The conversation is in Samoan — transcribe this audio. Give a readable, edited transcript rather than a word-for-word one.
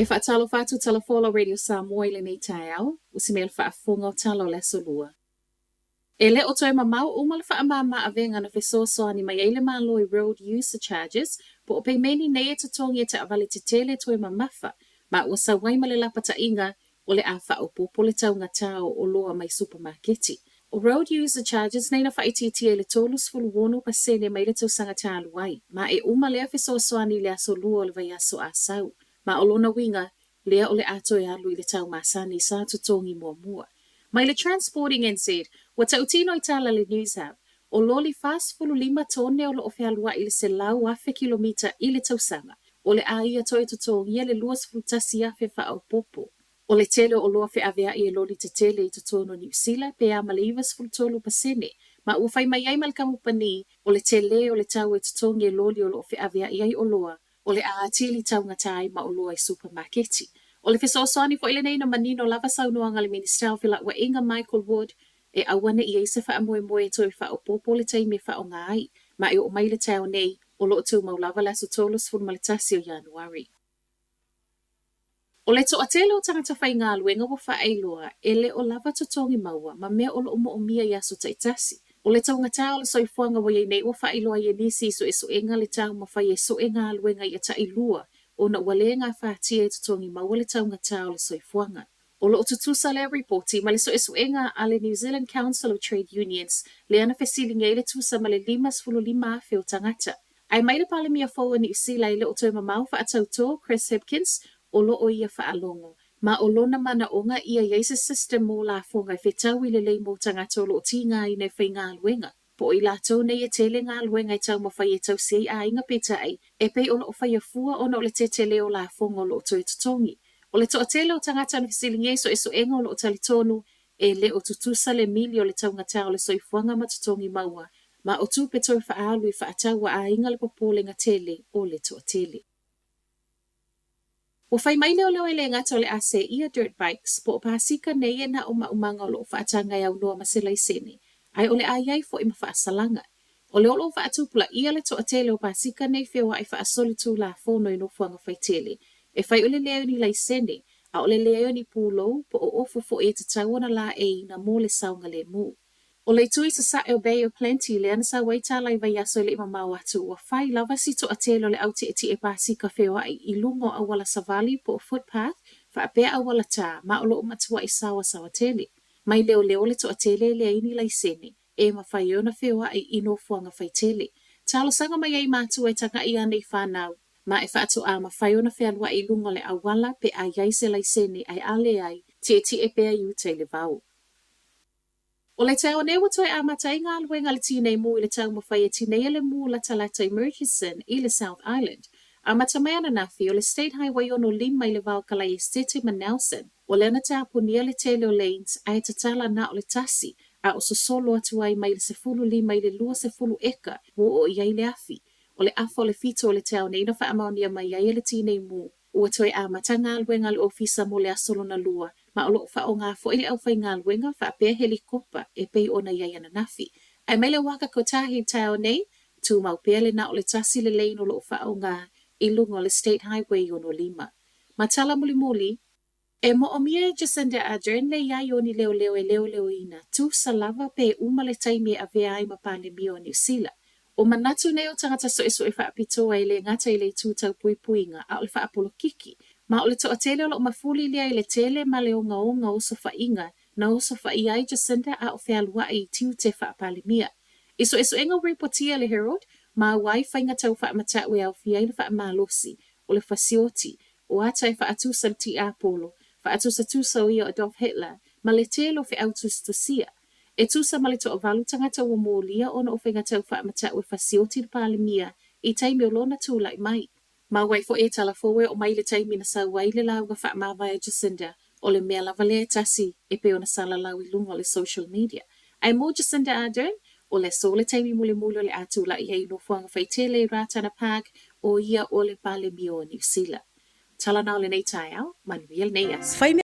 E faatalofa atu Tala Folau Radio Samoa i lenei taeao, ua si mea le faafofoga o tala o le Aso Lua. E le o toe mamao uma le faamama avega na fesoasoani mai ai le Malo i road user charges po o peimeni nei e totogi e taavale tetele toe mamafa ma ua sau ai ma le lapataiga o le a faaopoopo le taugatā o oloa mai supamaketi. O road user charges nei na faaitiitia i le 36% mai le tausaga talu ai, ma e uma lea fesoasoani i le Aso Lua o le vaiaso a sau. Ma o lona uiga, lea o le a toe alu i le tau masani sa totogi muamua. Mai le Transporting NZ, ua tautino i tala le Newshub, o loli 45 tone o loo fealuai i le 100,000 kilomita i le tausaga, o le a ia toe totogia le 21,000 faaopoopo. O le tele o oloa feaveai e loli tetele i totonu o Niu Sila pe a ma le 93%, ma ua fai mai ai ma le kamupani, o le tele o le tau e totogi e loli o loo feaveai ai oloa, o le a atili taugatā ai ma oloa i supamaketi. O le fesoasoani foi lenei na manino lava saunoaga a le Minisita o Felauaiga Michael Wood e aua ne i i ai se faamoemoe e toe faaopoopo le taimi e faaaoga ai, ma e oo mai le taeao nei, o lo o tumau lava le aso 31 o Ianuari. O le toatele o tagata faigaluega ua faailoa e le o lava totogi maua ma mea o lo o moomia i aso taitasi. O le taugatā o le soifuaga ua i ai nei ua faailoa ai e nisi i suesuega le taumafai e sue galuega ia tailua ona ua le gafatia e totogi maua le taugatā o le soifuaga. O lo o tutusa lea ripoti ma le suesuega a le New Zealand Council of Trade Unions lea na fesiligia ai le tusa ma le 55,000 o tagata. Ae mai le Palemia fou o Niu Sila e le o toe mamao faatautō Chris Hipkins o lo o ia faalogo, ma o lona manaoga ia i ai se system mo lafoga e fetaui lelei mo tagata o lo o tigaina e faigaluega. Po o i latou nei e tele galuega e taumafai e tausi ai aiga peitai, e pei o lo o faia fua ona o le tetele o lafoga o lo o toe totogi. O le toatele o tagata na fesiligia i suesuega o lo o talitonu e le o tutusa le mili o le taugatā o le soifuaga ma totogi maua, ma o tupe toe faaalu i faatau a aiga le popolega tele o le toatele. Ua fai mai leoleo e le gata o le a seia dirt bikes po o pasika nei e na o maumaga o lo o faataga e aunoa ma se laisene, ae o le a i ai foi ma faasalaga. O le o lo o faatupulaia le toatele o pasika nei feoai faasolitulafono i nofoaga faitele, e fai o le leai o ni laisene, a o le leai o ni pulou po o ofu foi e tatau ona laeiina mo le saogalemu. O le itu i sasae o Bay of Plenty lea na sau ai tala i vaiaso e le i mamao atu, ua fai lava si toatele o le au tietie pasika feoai i luga o auala savali po o footpath faapea auala tā ma o lo o matuai saoasaoa tele. Mai leoleo le toatele e leai ni laisene e mafai ai ona feoai i nofoaga faitele. Talosaga mai ai matua e tagai ane i whanau ma e faatoā mafai ona fealuai i luga o le auala pe a i ai se laisene ae a leai, tietie pea i uta i le vao. O le taeao nei ua toe amata ai galuega a le tinei mu i le taumafai e tineia le mu latalata i Murchison i le South Island. Amata mai ananafi, o le State Highway 65 i le va o Kalaesetete ma Nelson, o lea na tapunia le tele o lanes ae tatala na o le tasi, a o sosolo atu ai mai le 15 i le 20 eka ua oo i ai le afi. O le afa o le 7 o le taeao nei na faamaonia mai ai e le tinei mu. Ua toe amata galuega a le ofisa mo le aso lona lua, ma o lo o faaaoga foi le aufaigaluega faapea helikopa e pei ona i ai ananafi. Ae mai le Waka Kotahi i taeao nei, tumau pea le na o le tasi le lane o lo o faaaoga i luga o le State Highway 65. Ma tala mulimuli, E moomia e Jacinda Ardern le i ai o ni leoleo e leoleoina, tusa lava pe uma le taimi e avea ai ma Palemia o Niu Sila. O manatu nei o tagata suesue faapitoa e le gata i le itu tau puipuiga a o le faapolokiki, ma o le toatele o lo o mafuli lea i le tele ma le ogaoga o osofaiga na osofaia ai Jacinda a o fealuai i tiute faa-Palemia. I suesuega ua ripotia e le Herald, maua ai faiga tau faamatau e aofia ai le faamalosi, o le fasioti, o ata e faatusa le tiapolo, faatusatusa o ia o Adolf Hitler, ma le tele o feau tusitusia. E tusa ma le toavalu tagata ua molia ona o faiga tau faamatau e fasioti le Palemia i taimi o lona tulai mai. Maua ai foi e tala fou e oo mai le taimi na sau ai le lauga faamavae a Jacinda, o le mea lava lea e tasi e pei ona salalau i luga o le social media. Ae mo Jacinda Ardern, o le aso le taimi mulimuli o le a tula'i ai i nofoaga faitele i Ratana Park, o ia o le Palemia o Niu Sila. Tala na o lenei taeao, manuia lenei aso. Fai